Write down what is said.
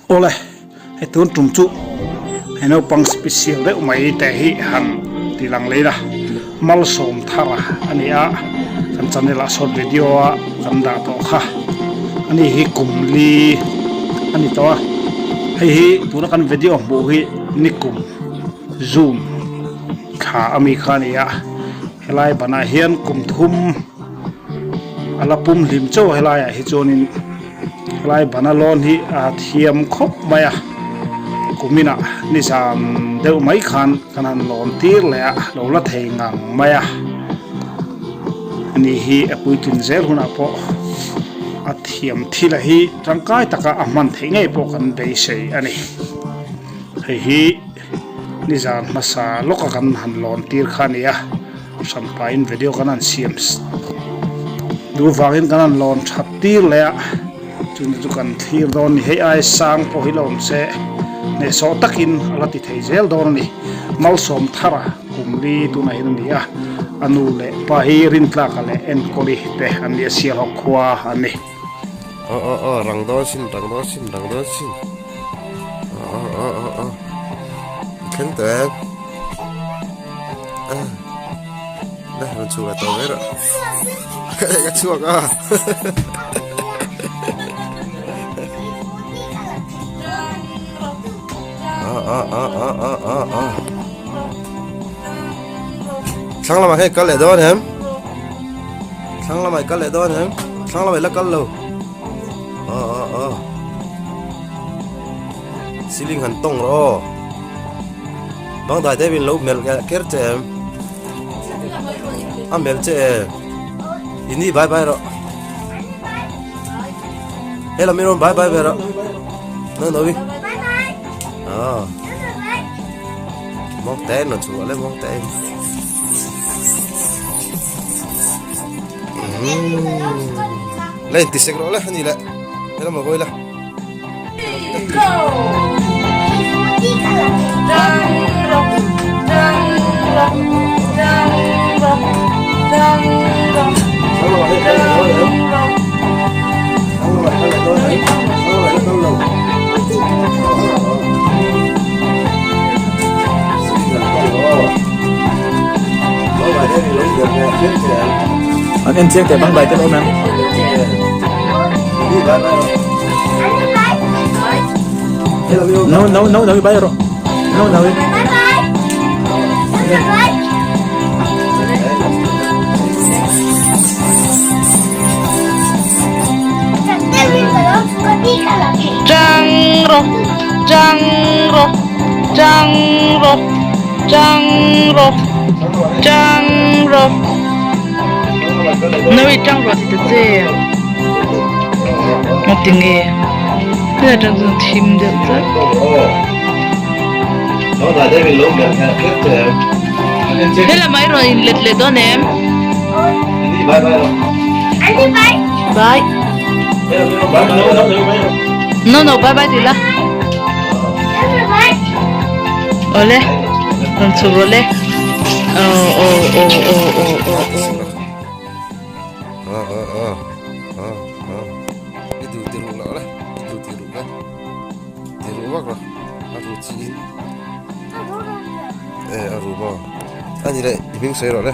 Awle, hei tun tum chu hei naupang special deuh mai te hi han ti lang leh ila, Malsawm thar a ni a, kan channel ah short video a kan dah tawh kha a ni hi kum li a ni tawh a, hei hi tuna kan video hmuh hi nikum June thla a mi kha a ni a, helai banah hian kum thum a la pum hlim chauh a helai ah hi chuanin. Helai bana lawn hi a thiam khawp mai a, kuminah nizan deuh mai khan kan han lawn tir leh a, lo la thei ngang mai a, ani hi a puitlin zel hunah pawh a thiam thil a hi tangkai taka a hman theih ngei pawh kan beisei a ni. Hei hi nizan hmasa lawka kan han lawn tir kha a ni a. Hranpain video kan han siam duh vangin kan han lawn that tir leh a chumi chu kan thlir dawn a ni hei ai sang pawh hi la awm se hnehsawh takin a la ti thei zel dawn a ni malsawm thara kum li tunah hian a ni a a nu leh pa hi rintlaka leh enkawli te an ni a sialhawk khua an ni. Aw aw aw rang dawn sin rang dawn sin rang dawn sin aw aw aw aw i thleng tawh em ah la rawn chhuak tawh mai rawh ka chhuak a aw aw aw aw aw aw aw thlang lamah hian kal leh dawn em Thlang lamah i kal leh dawn em? Thlang lamah i la kal lo. Aw aw aw. Ceiling han tawng rawh aw. Bang dai deuhin lo melh ker che em? A melh che em? Ini bye bye rawh. He lam i rawn bye bye ve rawh. No no i. Aw. Mawng te in rawn chhuah le mawng te in. La in tisek rawh le ani le helam a vawi la. An en chiang teh bang dai ten awm em? No no no no bye ro. No no. Chang ro chang ro chang ro chang ro chang ro Nawi chang ro ti ta che a ti nge heta tang chuan thim deuh tlat. Helamah i rawn inlet leh dawn em? Bye. No no bye bye ti la. Ole. Rawn chhuk rawh le. Oh oh oh oh oh oh oh. Ah ah ah ah ah. I duh ti ruh loh le. I duh ti ruh le. Ti ruh vak lo. A ruh chi in. Eh a ruh maw. Ani le i hming sawi rawh le.